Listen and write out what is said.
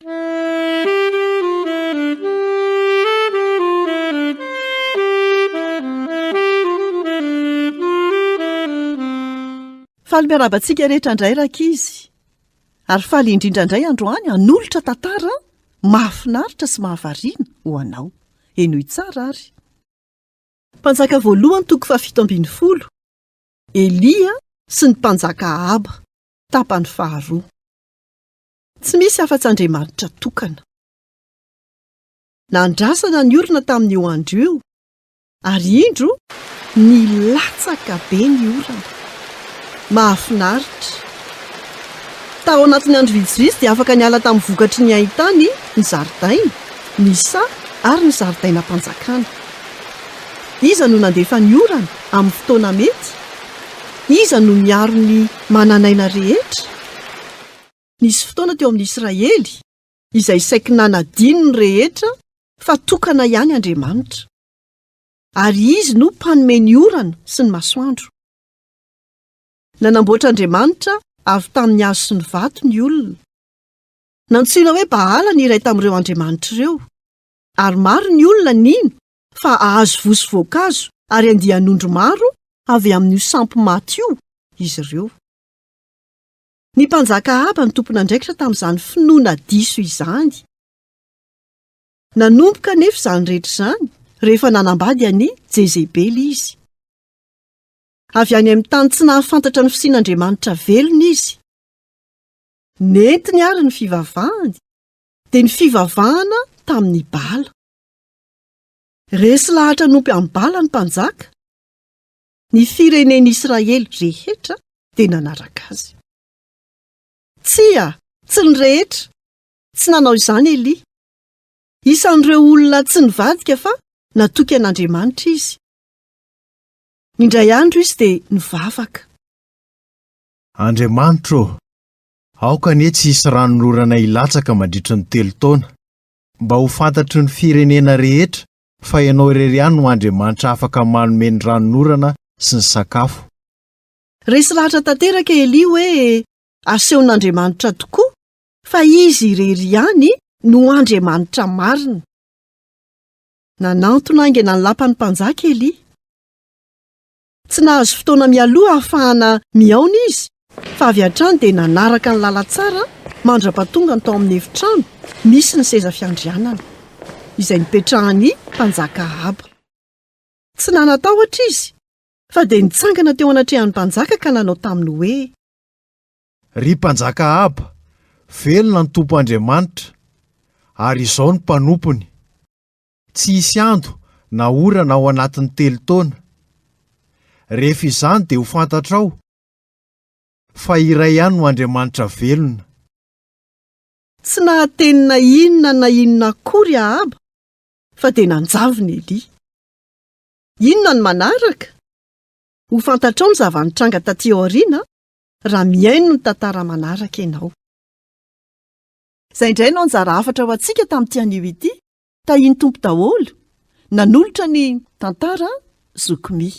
Faly miarahaba antsika rehetra indray rankizy. Ary faly indrindra indray androany hanolotra tantara mahafinaritra sy mahavariana ho anao. Henoy tsara ary. Mpanjaka voalohany toko fahafito ambin'ny folo. Elia sy ny mpanjaka Ahaba, tapany faharoa. Tsy misy afa-tsy Andriamanitra tokana. Nandrasana ny orana tamin'io andro io, ary indro nilatsaka be ny orana. Mahafinaritra! Tao anatin'ny andro vitsivitsy dia afaka niala tamin'ny vokatry ny haintany ny zaridaina, ny saha ary ny zaridainam-panjakana. Iza no nandefa ny orana amin'ny fotoana mety? Iza no miaro ny manan'aina rehetra? Nisy fotoana teo amin'ny Israely izay saiky nanadino ny rehetra fa tokana ihany Andriamanitra, ary Izy no mpanome ny orana sy ny masoandro. Nanamboatra andriamanitra avy tamin'ny hazo sy ny vato ny olona. Nantsoina hoe Baala ny iray tamin'ireo andriamanitra ireo, ary maro ny olona nino fa hahazo voa sy voankazo ary andian'ondry maro avy amin'io sampy maty io izy ireo. Ny mpanjaka Ahaba no tompon'andraikitra tamin'izany finoana diso izany. Nanomboka anefa izany rehetra izany rehefa nanambady an'i Jezebela izy. Avy any amin'ny tany tsy nahafantatra ny fisian'Andriamanitra velona izy. Nentiny àry ny fivavahany, dia ny fivavahana tamin'i Bala. Resy lahatra hanompo an'i Bala ny mpanjaka. Ny firenen'Israely rehetra dia nanaraka azy. Tsia, tsy ny rehetra. Tsy nanao izany Elia. Isan'ireo olona tsy nivadika fa natoky an'Andriamanitra izy. Indray andro izy dia nivavaka. Andriamanitro ô, aoka anie tsy hisy ranonorana hilatsaka mandritry ny telo taona, mba ho fantatry ny firenena rehetra fa Ianao irery ihany no Andriamanitra afaka manome ny ranonorana sy ny sakafo. Resy lahatra tanteraka Elia hoe asehon'Andriamanitra tokoa fa Izy irery ihany no Andriamanitra marina. Nanantona haingana ny lapan'ny mpanjaka Elia. Tsy nahazo fotoana mialoha hahafahana mihaona izy, fa avy hatrany dia nanaraka ny lalantsara mandra-pahatongany tao amin'ny efitrano misy ny seza fiandrianana, izay nipetrahan'ny mpanjaka Ahaba. Tsy nanan-tahotra izy, fa dia nitsangana teo anatrehan'ny mpanjaka ka nanao taminy hoe. Ry mpanjaka Ahaba, velona ny Tompo Andriamanitra, ary izao ny mpanompony. Tsy hisy ando na orana ao anatin'ny telo taona. Rehefa izany dia ho fantatrao fa iray ihany no Andriamanitra velona. Tsy nahateny na inona na inona akory Ahaba, fa dia nanjavona Elia. Inona no manaraka? Ho fantatrao ny zava-nitranga tatỳ aoriana raha mihaino ny tantara manaraka ianao. Izay indray no anjara hafatra ho antsika tamin'ity anio ity. Tahian'ny Tompo daholo. Nanolotra ny tantara Zoky Mi.